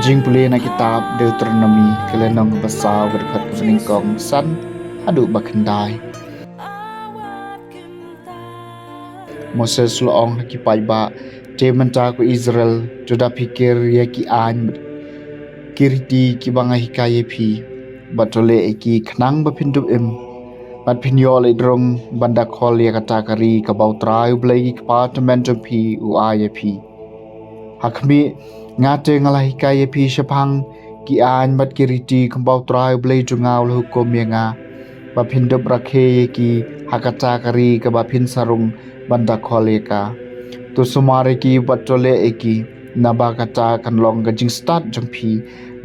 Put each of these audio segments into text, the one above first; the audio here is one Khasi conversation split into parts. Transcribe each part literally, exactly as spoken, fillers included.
Jingpule na kitab Deuteronomi, ka lynnong ba saw, ka dkhot kaba nyngkong, san haduh ba khyndai. Moses u la ong ha ki paidbah: Te mynta, ko Israel, to da phikir ïa ki aiñ bad ki riti kiba nga hikai ïa phi, bad to leh ïa ki khnang ba phin dup im, bad phin ïoh leit rung ban da khol ïa kata ka ri kaba U Trai, U Blei ki kpa tymmen jong phi, u ai ïa phi. Ha khmih, nga te nga la hikai ïa phi shaphang ki aiñ bad ki riti kumba U Trai, U Blei jong nga, u la hukum ïa nga, ba phin dup rakhe ïa ki ha kata ka ri kaba phin sa rung ban da khol ïa ka. To sumar ïa ki bad to leh ïa ki, naba kata kan long ka jingstad jong phi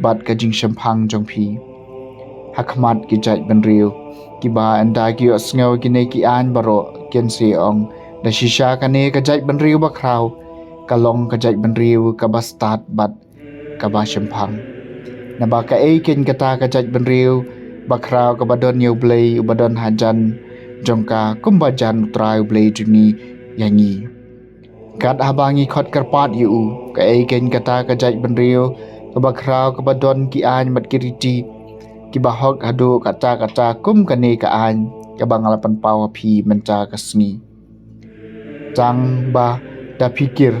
bad ka jingshemphang jong phi ha khmat ki jaitbynriew, kiba ynda ki ïohsngew ïa kine ki aiñ baroh, kin sa ong: Da shisha kane ka jaitbynriew bakhraw ka long ka jaitbynriew kaba stad bad kaba shemphang. Naba kaei keiñ kata ka jaitbynriew bakhraw kaba don ïa U Blei uba don hajan jong ka, kumba jan U Trai, U Blei jong ngi, ïa ngi, kat haba ngi khot kyrpad ïa u? Kaei keiñ kata ka jaitbynriew kaba khraw kaba don ki aiñ bad ki riti kiba hok haduh katta katta kum kane ka aiñ kaba nga la pynpaw ha phi mynta ka sngi? Tang ba da phikir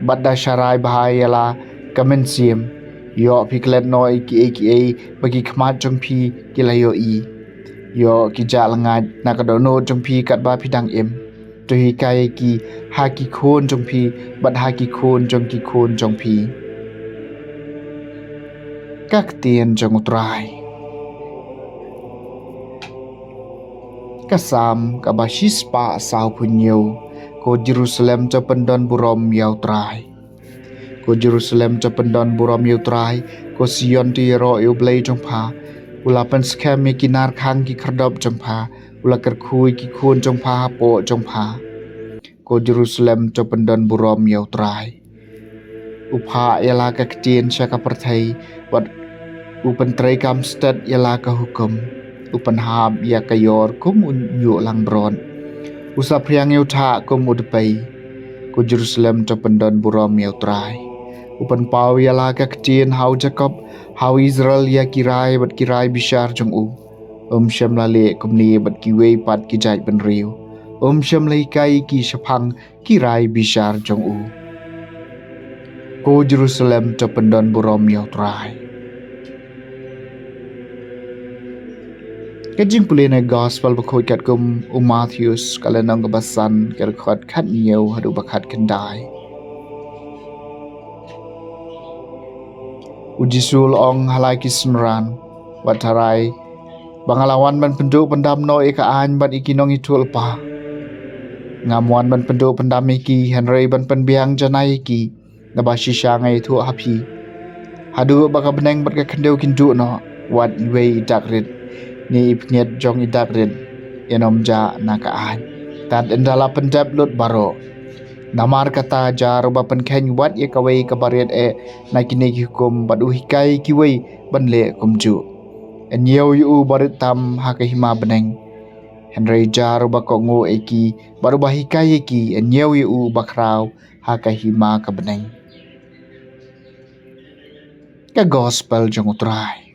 bad da sharai bha ïa la ka mynsiem, ïoh phi klet noh ïa kiei kiei ba ki khmat jong phi ki la ïohi. Ïoh ki jah lyngngait na ka dohnud jong phi katba phi dang im. To hikai ïa ki ha ki khun jong phi bad ha ki khun jong ki khun jong phi. Ka ktien jong U Trai. Ka Salm kaba shispah sawphew hynñiew. Ko Jerusalem, to pyndon burom ïa U Trai. Ko Jerusalem, to pyndon burom ïa U Trai. Ko Sion, to ïaroh ïa U Blei jong pha. U la pynskhem ïa ki nar khang ki khyrdop jong pha, u la kyrkhu ïa ki khun jong pha hapoh jong pha. Ko Jerusalem, to pyndon burom ïa U Trai. U phah ïa la ka ktien sha ka pyrthei, bad u pyntreikam stet ïa la ka hukum. U pynhap ïa ka ïor kum u ñiuh langbrot. U saphriang ïa u thah kum u dpei. Ko Jerusalem, to pyndon burom ïa U Trai. U pynpaw ïa la ka ktien ha u Jakob, ha u Israel, ïa ki rai bad ki rai bishar jong u. Um shym la leh kumne bad kiwei pat ki jaitbynriew. Um shym la hikai ïa ki shaphang ki rai bishar jong u. Ko Jerusalem, to pyndon burom ïa U Trai. Ka jingpule na Gospel bakhuid katkum u Mathaios, ka lynnong kaba san, ka dkhot khathynñiew haduh ba khatkhyndai. U Jisu u la ong ha la ki synran: Wat tharai ba nga la wan ban pynduh pyndam noh ïa ka aiñ bad ïa ki nongïathuhlypa. Ngam wan ban pynduh pyndam ïa ki, hynrei ban pynbiang janai ïa ki. Naba shisha nga ïathuh ha phi, haduh ba ka bneng bad ka khyndew kin duh noh, wat iwei i dak rit ne i pynït jong i dak rit in ym jah na ka aiñ, tad ynda la pyndep lut baroh. Namar kata, jar uba pynkheiñ wat ïa kawei ka barit eh na kine ki hukum, bad u hikai ïa kiwei ban leh kumjuh, yn ïew ïa u barit tam ha ka hima bneng. Hynrei jar uba kohnguh ïa ki bad uba hikai ïa ki, yn ïew ïa u bakhraw ha ka hima ka bneng. Ka Gospel jong U Trai.